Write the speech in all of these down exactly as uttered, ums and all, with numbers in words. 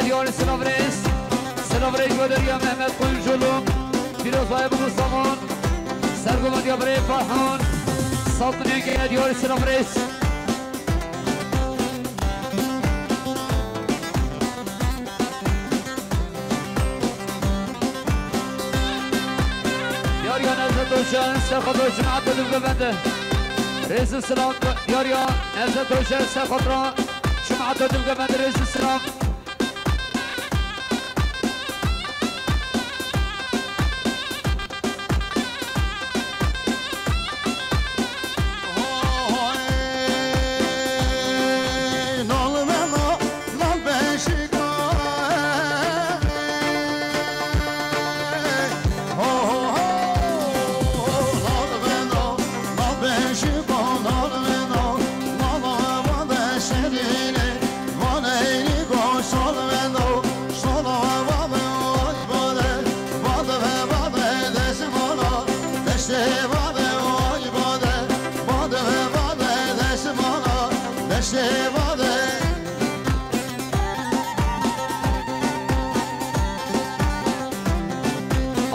Diyarê Silavrêz. Silavrêz Goderiya Mehmet Koyunculu. Pîroz baye bû Saman. Sergovan diya birê Farhan. Sed milyon gene diyarê Silavrêz. Diyariya Nevzet Hoca, ser xatir cemaat Dulgevende. Rêz û silav, diyariya Nevzet Hoca, ser xatir cemaat Dulgevende, rêz û silav.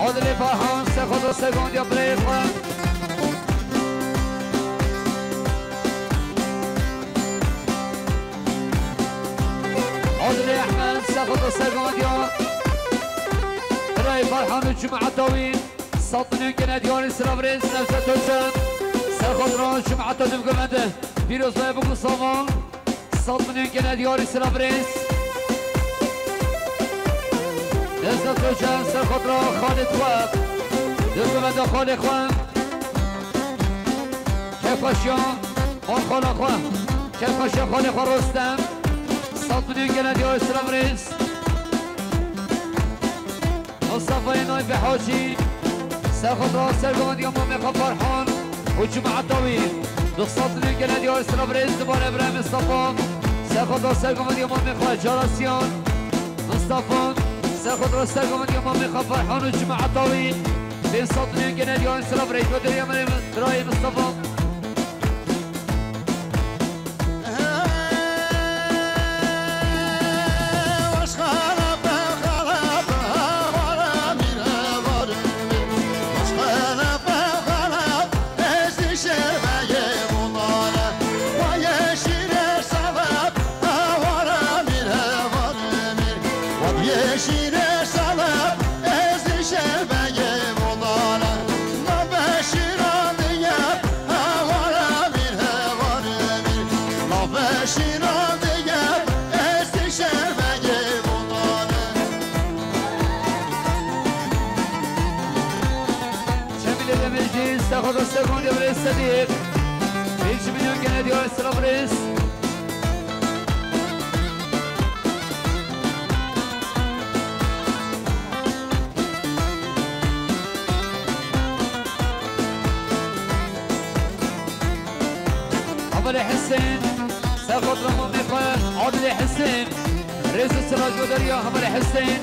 Adilê Farhan, ser xatir sergovan diya birayê xwe. Adilê Ehmed, ser xatir sergovan diya birayê Farhan û cemaeta wî. Sed milyon gene diyarê Silavrêz, Nevzet Hoca. Ser xatir cemaeta Dulgevende. Pîroz baye bû Saman. Sed milyon gene diyarê Silavrêz. Nevzet Hoca, ser xatir xalê xwe. Dulgevende xalê xwe. Kêfxweşiya xala xwe. Kêfxweşiya xalê xwe Rostem. Sed milyon gene diyarê Silavrêz. Mustafayê Nayfê Hacî, ser xatir sergovan diya mamê xwe Farhan û cemaeta wî. Du sed milyon gene diyarê Silavrêz, dubare birayê Mustafa. Ser xatir sergovan diya mamê xwe Carasiyan. Mustafa, ser xatir sergovan diya mamê xwe Farhan û cemaeta wî. Pênc sed milyon gene diyarê Silavrêz, Goderiya me birayê Mustafa. Cemîlê Demirci, ser xatir sergovan diya birayê Sedîq. Pênc milyon gene diyarê Silavrêz. Hevalê Hisên, ser xatir mamê xwe Adilê Hisên. Rêz û silav ji bo deriya hevalê Hisên.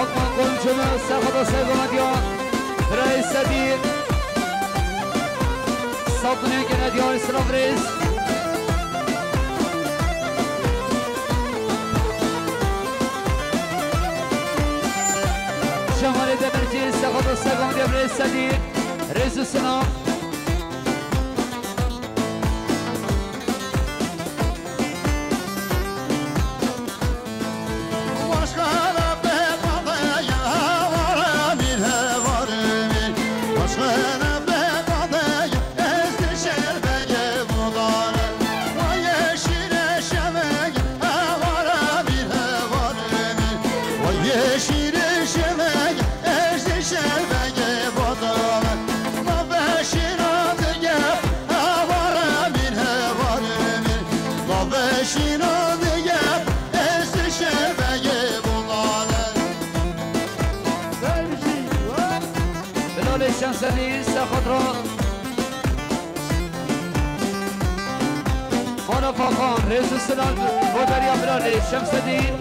Akman Gonca, ser xatir sergovan diya birayê Sedîq. Sed milyon gene diyarê Silavrêz. Şemalê Demirci, ser xatir sergovan diya birayê Sedîq. Rêz û silav. Bilalê Şemsedîn, ser xatir Mala Faxan, rêz û silav bo deriya Bilalê Şemsedîn.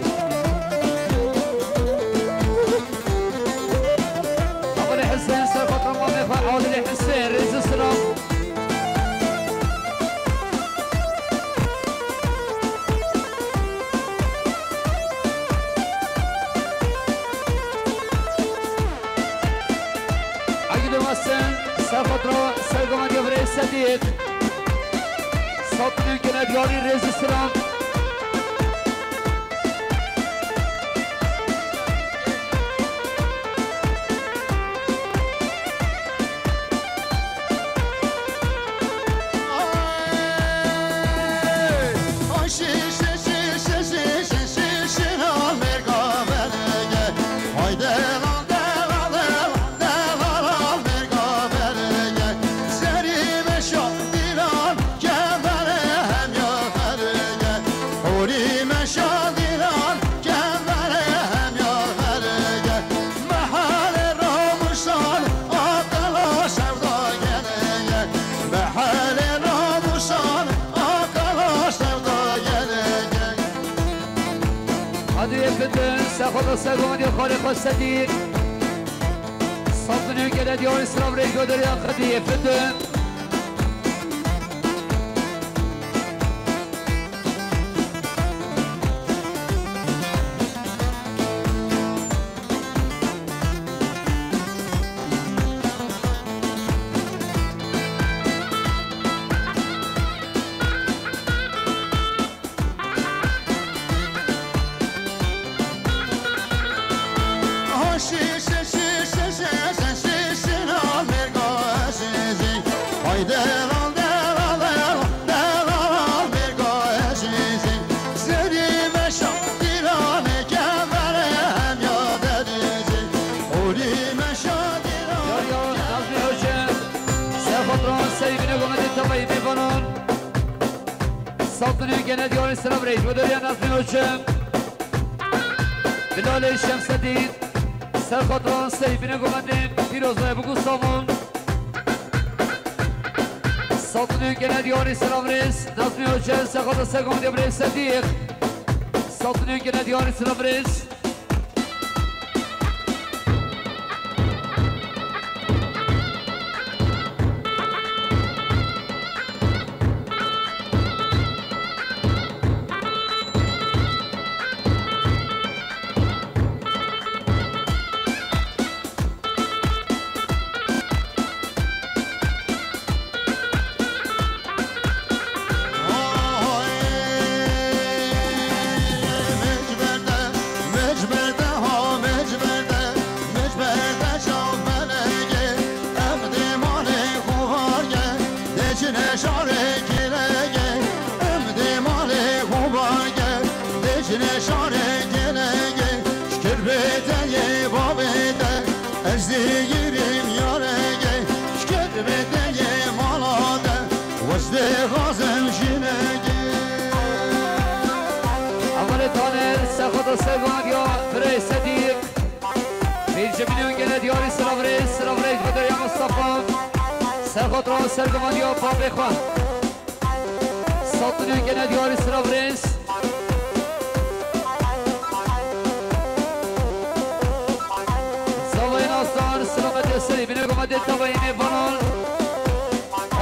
Hevalê Hisên, ser xatir mamê xwe Adilê Hisên, rêz û silav. Ser xatira sergovendiya birê Sedîq. Sed milyon gene diyarî rêz û silam. Mehelê Ramusan, aqala sevda gelege. Hadi yefidin, sexoda segon ya xalê xwe Sedîq. Sed milyon gele diyarî silav rêj godir ya xedî yefidin. Haydi lan, delal, delal, delal, mêrga ezîzî. Serî meşa dîlanê kemerê hem ya denîzî. Olî meşa dîlanê. Ya, ya, Nazmî Hoca, ser xatira Serî Bînegomedê tavayî mêvanan. Sed milyon gene diyarî silav rêj godir ya Nazmî Hoca. Bilalê Şemsedîn, ser xatira Serî Bînegomedê, pîroz e, bû savûn. Sed milyon gene diyarî silav rêz, Nazmî Hoca, ser xatira sergovendiya birê Sedîq. Sed milyon gene diyarî silav rêz. Çine şarê gelege, şikir bê te yê bavê te, ez digirîm yarege, şikir bê te yê mala te, wez dixwazim jinege. Emalê Taner, sexoda sergovendiya birê Sedîq. Pêncî milyon gele diyarî silav rêz, silav rêz godir ya Mustafa. Sexoda sergovendiya bavê xwe. Sed milyon gene diyarî silav rêz. Zavayê Nastan, silametê Serî Bînegomedê tavayî mêvanan.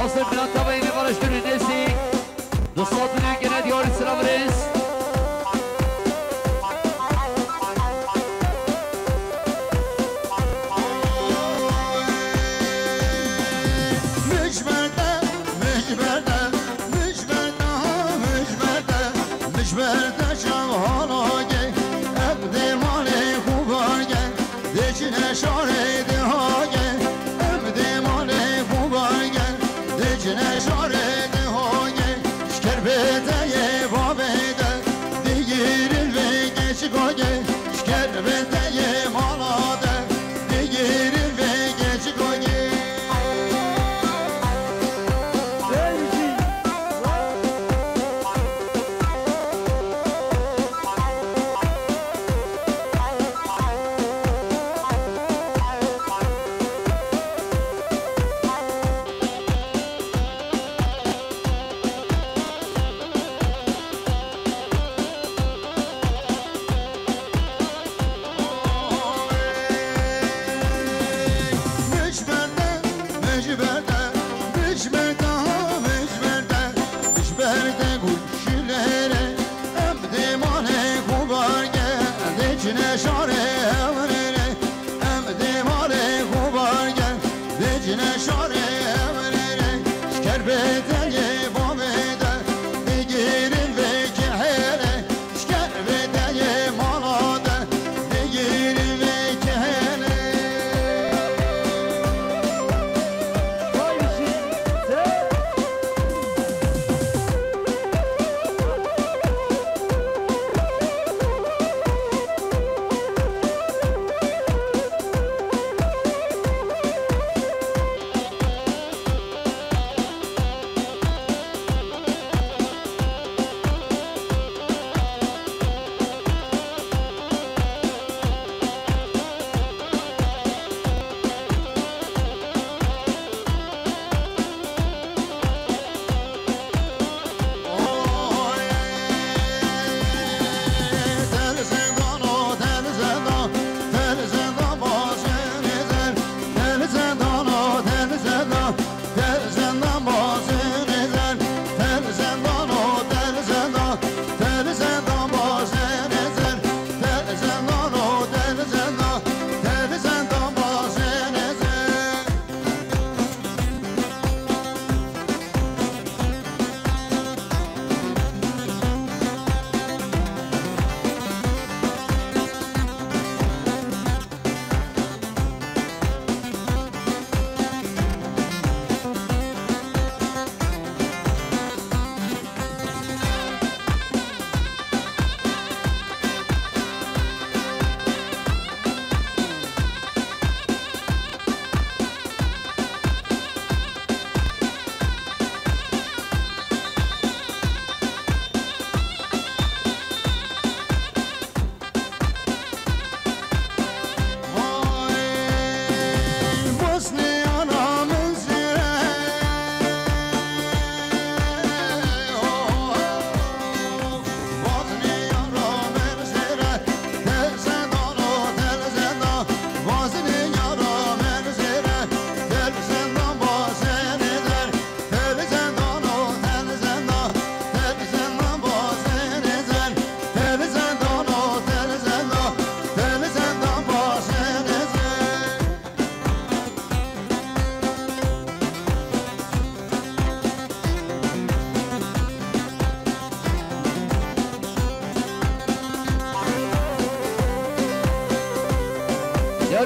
Asir Bînan tavayî mêvanan ji dûrî nêzîk. Du sed milyon gene diyarî silav rêz. Mijberde, mijberde, mijberde, mijberde, mijberde çav halage, ev dê malê xû bage, dê çine şarê dê hage, ev dê malê xû bage, dê çine şarê dê hage, şker bê te yê bavê te, dê girin vê geç gage, şker bê te yê mala te. Digirî vê geç gogê.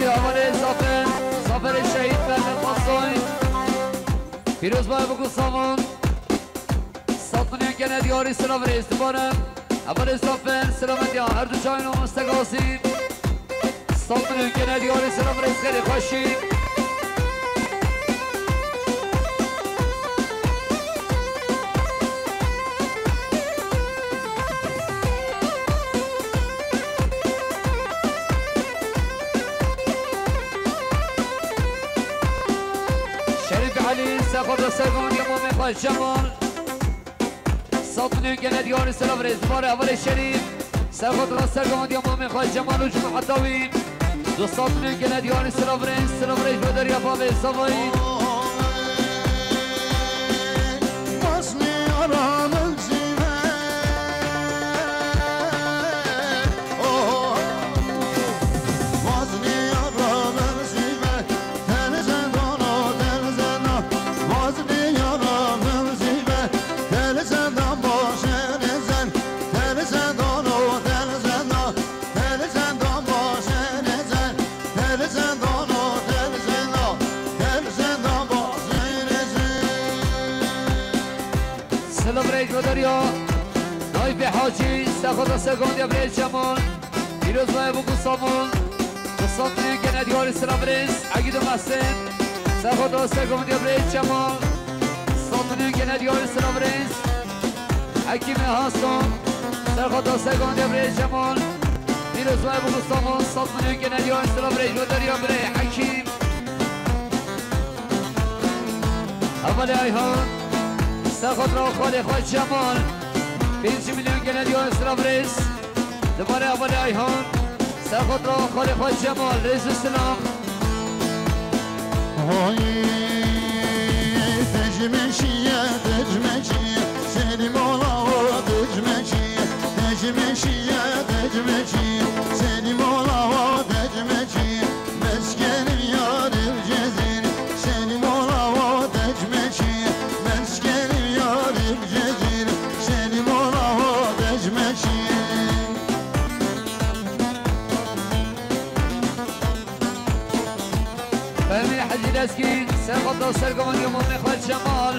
Hevalê Zafer, Zaferê şehîd Mehmet Masoy. Pîroz baye biku savan. Sed milyon gene diyarî silav rêz dibare. Hevalê Zafer, selametiya her du çavên mamoste Gazî. Sed milyon gene diyarî silav rêz xêrê xweşî. Şerîf Elî, ser xwe de ser gomandiya mamê xwe Cemal. Sed milyon gene diyarî silav rêz dibare. Hevalê Şerîf, ser xwe de ser gomandiya mamê xwe Cemal û Cuma Etawî. Du sed milyon gene diyarî silav rêz, silav rêz ji we deriya bavê Zavayî. Silav rêz ji we deriya Nayfê Hacî, ser xwe de ser gomandiya birê Cemal. Pîroz baye biku savan. Du sed milyon gene diyarî silav rêz. Egîdo Mesin, ser xwe de ser gomandiya birê Cemal. Sed milyon gene diyarî silav rêz. Hekîmê Hasan, ser xwe de ser gomandiya birê Cemal. Pîroz baye biku savan. Sed milyon gene diyarî silav rêz ji we deriya birê Hekîm. Hevalê Ayhan, ser xwe de xalê xwe Cemal. Pênc milyon gene diyarî silav rêz. Dibare hevalê Ayhan, ser xwe de xalê xwe Cemal, rêz û silav. Hay, tecmeşiye, tecmeşiye, Selîm ola o tecmeşiye, tecmeşiye, tecmeşiye, Selîm ola o tecmeşiye. Meskenim yarim Cezîr, Selîm ola o tecmeşî. Meskenim yarim Cezîr, Selîm ola o tecmeşî. Fehmî Hecî Lezgî, ser xwe de ser gomandiya mamê xwe Cemal.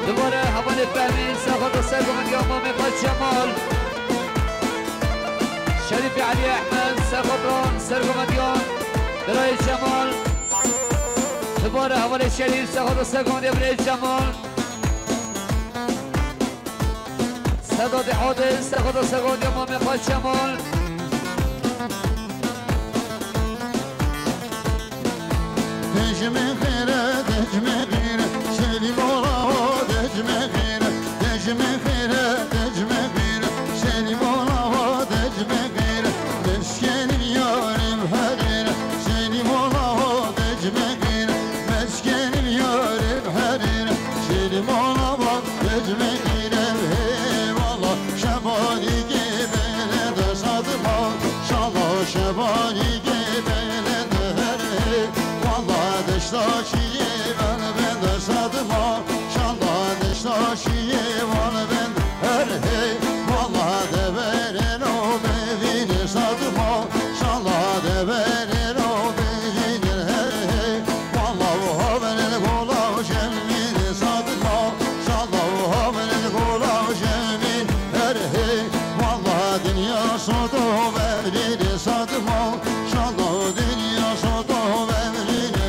Dubare hevalê Fehmî, ser xwe de ser gomandiya mamê xwe Cemal. Şerîfê Elî Ehmed, ser xwe de ser gomandiya birayê Cemal. Dubare hevalê Şerîf, ser xwe de ser gomandiya birayê Cemal. Sedatê Adil, ser xwe de ser gomandiya mamê xwe Cemal. Tecmê xêre, tecmê xêre, Selîm ola o tecmê xêre, tecmê xêre, tecmê xêre, Selîm ola o tecmê xêre, meskenim yarim herêre, Selîm ola o tecmê xêre, meskenim yarim herêre, Selîm ola o tecmê xêre, hey wala şebanî gê bêle de sadim o, şala şebanî gê bêle de herê. Wala deşta şiyê vel ben de sadim o, şala deşta şiyê vel ben her hey. Wala de beren o bevîne sadim o, şala de beren o bevîne her hey. Wala o havel gola şemîne sadim o, şala o havel gola şemîn her hey. Wala dinya sodo bevîne sadim o, şala dinya sodo bevîne.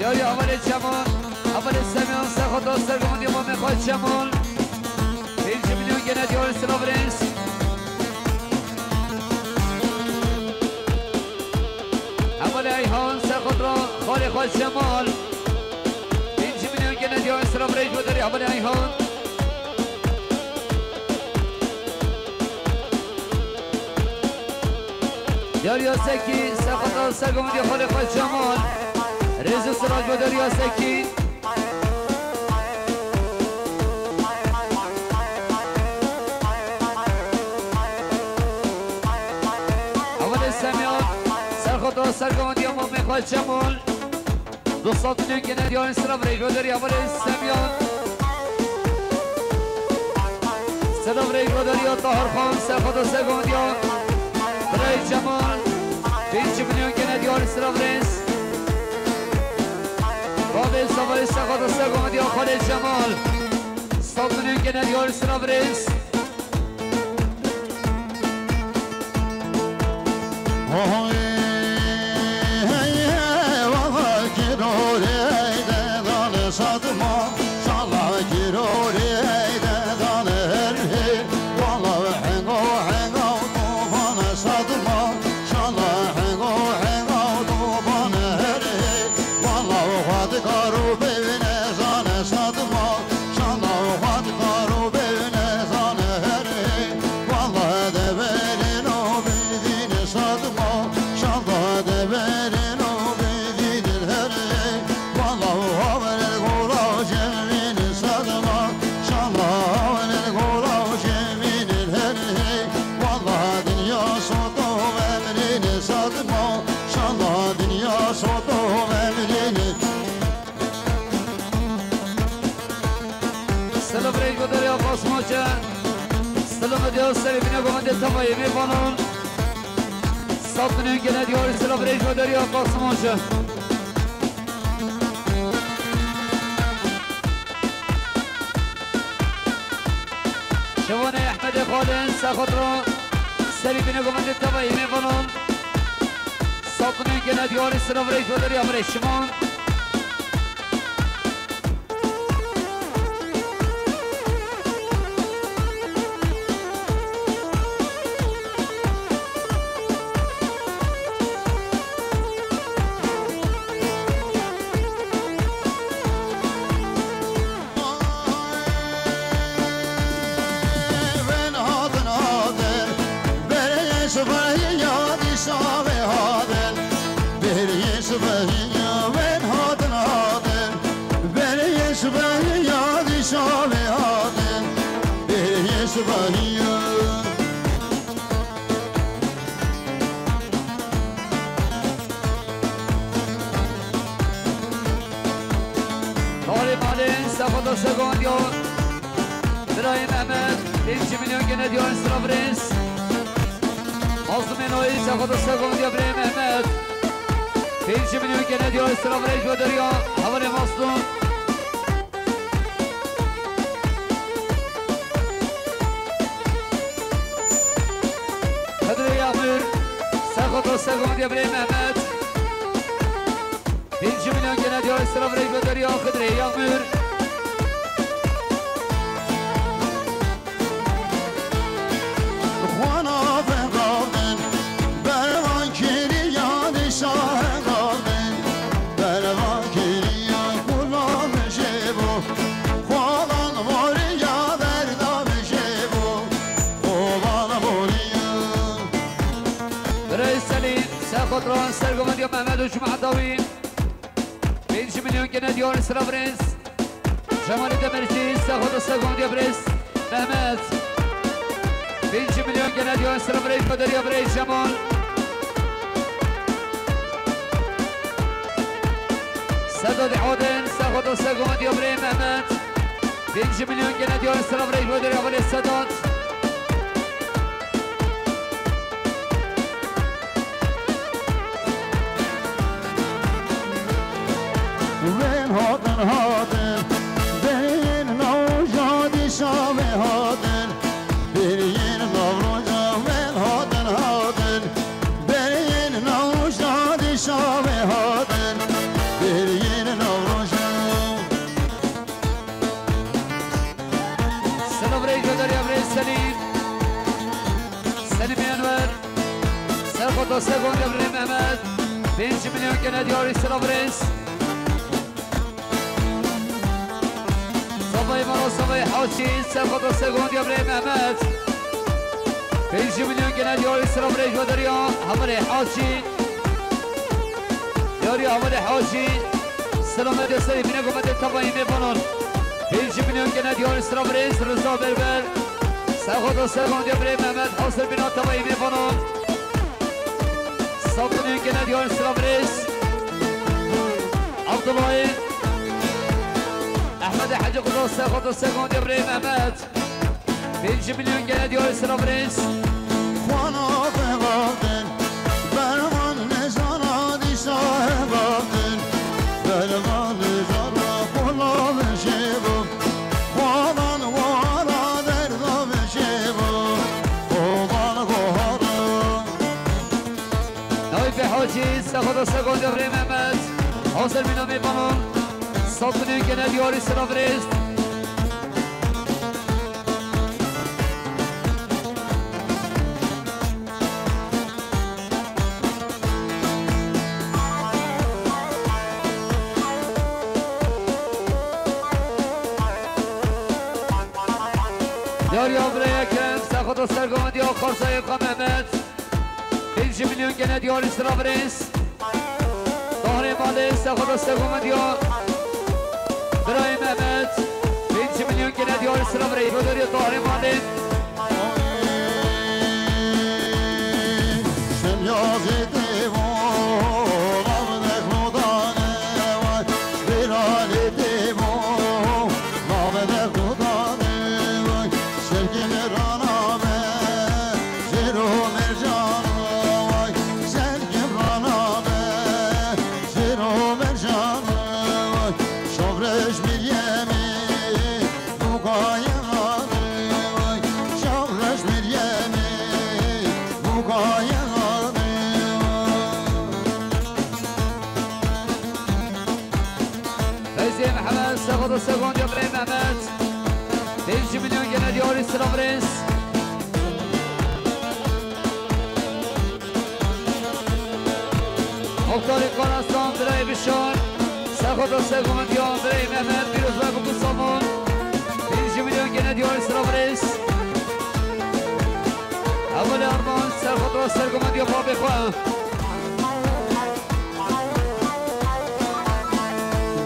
Ya, ya, hevalê Cemal, hevalê Semyan, ser xwe de ser gomandiya mamê xwe Cemal. Pênc milyon gene diyarî silav rêz. Hevalê Eyhan, ser xwe de xalê xwe Cemal. Pênc milyon gene diyarî silav rêz ji we derê hevalê Eyhan. Derya Sekî, ser xwe de ser gomandiya xalê xwe Cemal. Rêz û silav ji we Derya Sekî. Hevalê Semyan, ser xwe de ser gomandiya mamê xwe Cemal. Du sed milyon gene diyarî silav rêz ji we derê hevalê Semyan. Silav rêz vederiya Tahir Xan, serxweda sergondiya Birayê Cemal. Pênc milyon gene diyar silav rêz. Babê Zavayê, serxweda sergondiya Xalê Cemal. Sed milyon gene diyar silav rêz. Oy, hey, hey, valla kirorê de dane sadıma, şala kirorê de dane her hey, valla hengo, hengo, tobane sadıma, şala hengo, hengo, tobane her hey, valla vadikaro bevine zane sadıma. Şanda xwat karo bevne zane herê. Walla deverê no bidîne sadma. Şanda deverê no bidîne herê. Walla haver gola cemine sadma. Şanda haver gola cemine herê. Walla dinya soto emrine sadma. Şanda dinya soto emrine. Silav rêz vederiya Qasmaçe. Silav diya serê bîne govendê tevayê mêvanan. Sed milyon gene diyarî silav rêz vederiya Qasmaçe. Şevanê Ehmedê Xalin, serxwedra serê bîne govendê tevayê mêvanan. Sed milyon gene diyarî silav rêz vederiya birê şiman. Wen hatin hatin, berê sivahiya dîsa vê hatin. Berê sivahiya wen hatin hatin. Berê sivahiya dîsa vê hatin. Berê sivahiya. Tarê malê, serxweda sergondiya Birayê Mehmet, pênc milyon gene diyar silav rêz. Mazlumê Noyî, serxweda sergondiya Birayê Mehmet. Pênc milyon gene diyar silav rêz vederiya hevalê Mazlum. Xidrê Yağmur, serxweda sergondiya Birayê Mehmet. Pênc milyon gene diyar silav rêz vederiya Xidrê Yağmur. Xwana vegavdin, bervan kiriya dîsa hegavdin, bervan kiriya kulam jêbo, xwalan voriya verda jêbo, xwalan voriya. Birayê Selîm, serxwedra sergovendiya Mehmet û Cuma Dawî. Pênc milyon gene diyar silav rêz. Cemalê Demirci, serxweda sergondiya birêz Mehmet. Pênc milyon gene diyar silav rêz vederiya birêz Cemal. Sedadê Adil, serxweda sergondiya birê Mehmet. Pênc milyon gene diyar silav rêz vederiya birê Sedat. Wen hatin hatin, berên navja dîsa vê hatin. Berên navroja wen hatin hatin, berên navja dîsa vê hatin. Berên navroja. Silav rêz vederiya birê Selîm. Selîmê Enwer. Serxweda sergondiya birê Mehmet. Pênc milyon gene diyarî silav rêz. Zavayê mala Zavayê Hacî, serxweda sergondiya birê Mehmet. Pênc milyon gene diyarî silav rêz vederiya hevalê Hacî. Diyarî hevalê Hacî. Selamet ya serê bîne gometê tevayê mêvanan. Pênc milyon gene diyarî silav rêz Riza Berber. Serxweda sergondiya birê Mehmet, hasir bîna tevayê mêvanan. Sed milyon gene diyarî silav rêz. Abdullahê Ehmedê Hecî Kuda, serxweda sergondiya birê Mehmet. Pênc milyon gene diyarê Selavrêz. Xwana xebatin, berman nezana dîsa hebatin. Berman nezana xwana veşêbo. Xwadan wara derda veşêbo. Xodan gohara. Nayfê Hacî, Sexada Segon Devrê Mehmet. Hazir mîna mêvanan. Sed milyon gene diyarê Selavrêz. Derya birê Ekrem, Sexada Sergovendiya Xarzayê Xwe Mehmet. Pênc milyon gene diyarê Selavrêz. Tahrê Malê, Sexada Sergovendiya Birayê Mehmet. Pênc milyon gene diyarê Selavrêz. Roderiya Tahrê Malê. Feyzê Mihemed, Sexada Segon, Cebrê Mehmet. Pênc milyon gene diyarî Selavrêz. Muxtarê Qaraslan, birayê Bişar, Sexada Segon, Diyan, birayê Mehmet, Pîrozbeg û Musamon. Pênc milyon gene diyarî Selavrêz. Hevalê Arman, Sexada Segon, Diyan, babê xwe.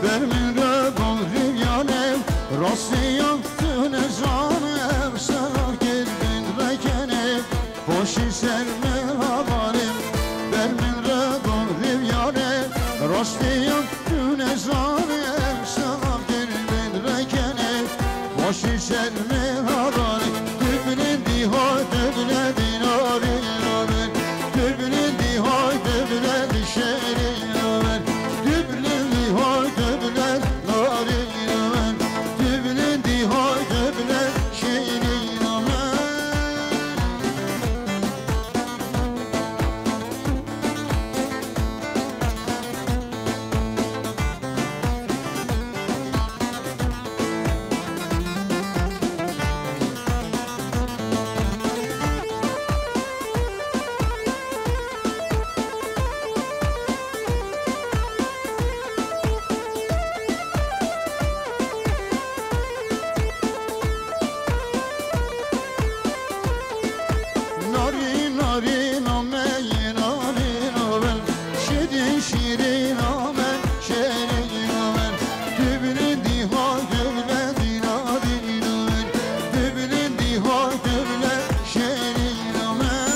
Ber min re gom rîvyane, rastiyan tu nezane, ev selam kir bin rekene, boşî ser me havane. Ber min re gom rîvyane, rastiyan tu nezane, ev selam kir bin rekene, boşî ser me havane. Tu bilindî hay, tu bilindî narî naber, tu bilindî hay, tu bilindî şerî naber. Tu bilindî hay, tu bilind narî naber. Tu bilindî hay, tu bilind şerî naber. Narî, narî, nameyê narî, naben. Şirîn, şirîn, naben. Şirîn, naben. Tu bilindî ha, tu bilindî, narî, naben. Tu bilindî ha, tu bilindî, şirîn, naben.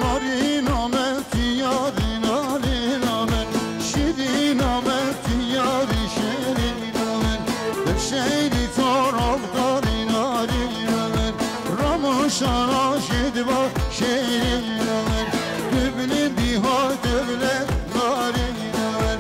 Narî name tu yarî, narî name, şirîn name tu yarî, şirîn name. Şehîdî tarafdarî, narî name. Ramoşana jî diba şirîn name. Tu bilindî ha dewlet, narî name.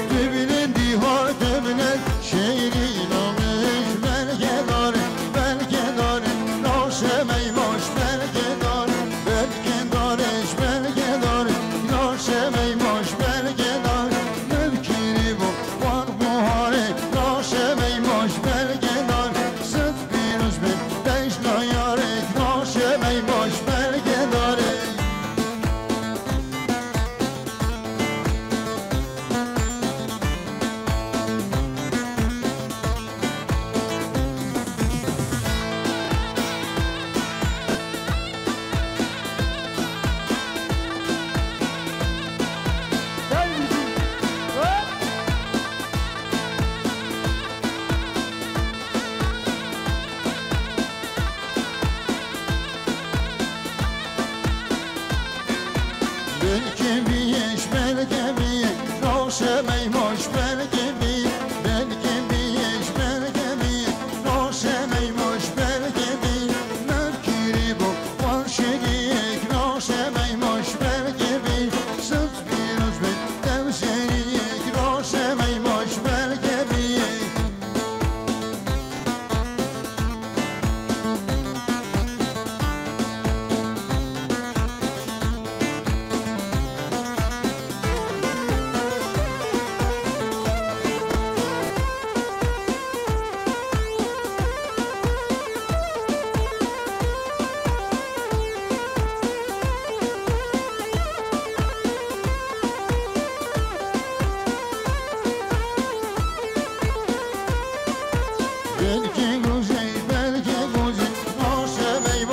Tu bilindî ha dewlet. Şêrîna min ji belgê dare, belgê dare, naşe meymaş belgê dare, belgê dare, ji belgê dare, naşe meymaş belgê dare, mevkîrî bû, war buharê, naşe meymaş belgê dare, sed pîroz be, bejna yarê, naşe meymaş belgê dare.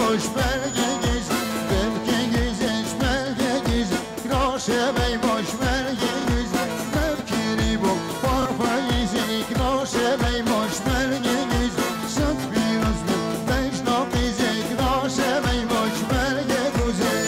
Boş belge gizli, belge gizli, belge gizli. Naşe bey boş belge gizli, belkiri bu, parfayı zik. Naşe bey boş belge gizli, sat bir hızlı, beş nokta zik. Naşe bey boş belge gizli.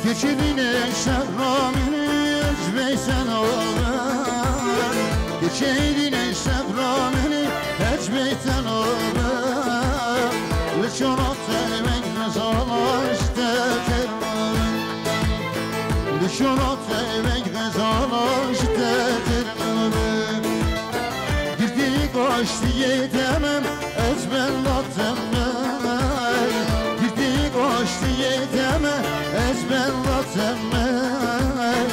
Geçidine şevramini ecbeysen oğlan. Geçidine şevramini ecbeysen oğlan. Li şonat eveng nizalaş tetir. Li şonat eveng nizalaş tetir. Girtî goştiyê demem ez bela temel. Girtî goştiyê demem ez bela temel.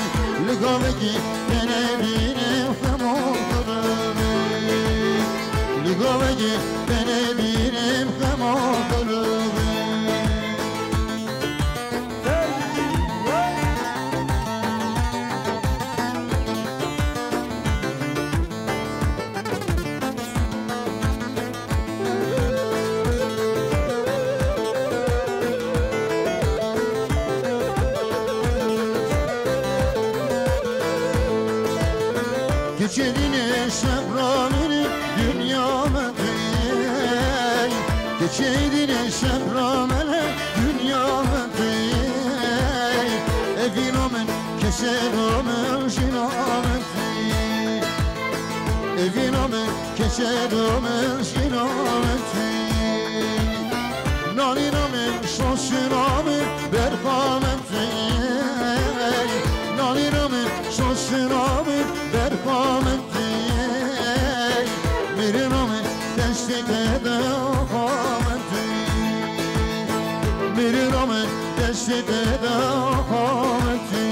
Li gavekî tenê bînim xemo qulubê. Li gavekî tenê bînim xemo qulubê. Keçê dînê şevra min, dinya min tê. Keçê dînê şevra min, dinya min tê. Evîna min, kesê do min, jîna min tê. Evîna min, kesê do min, jîna min tê. Nanîna min, şoşîna min, berxa min tê. Nanîna min, şoşîna min, berxa min tê. Mirina min, deştê te de xwe min tê. Mirina min, deştê te de xwe min tê.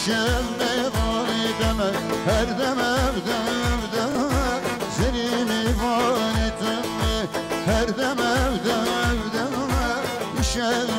Şevê vanê deme, her deme, deme, deme, serî mêvanê deme, her deme, deme, deme, şev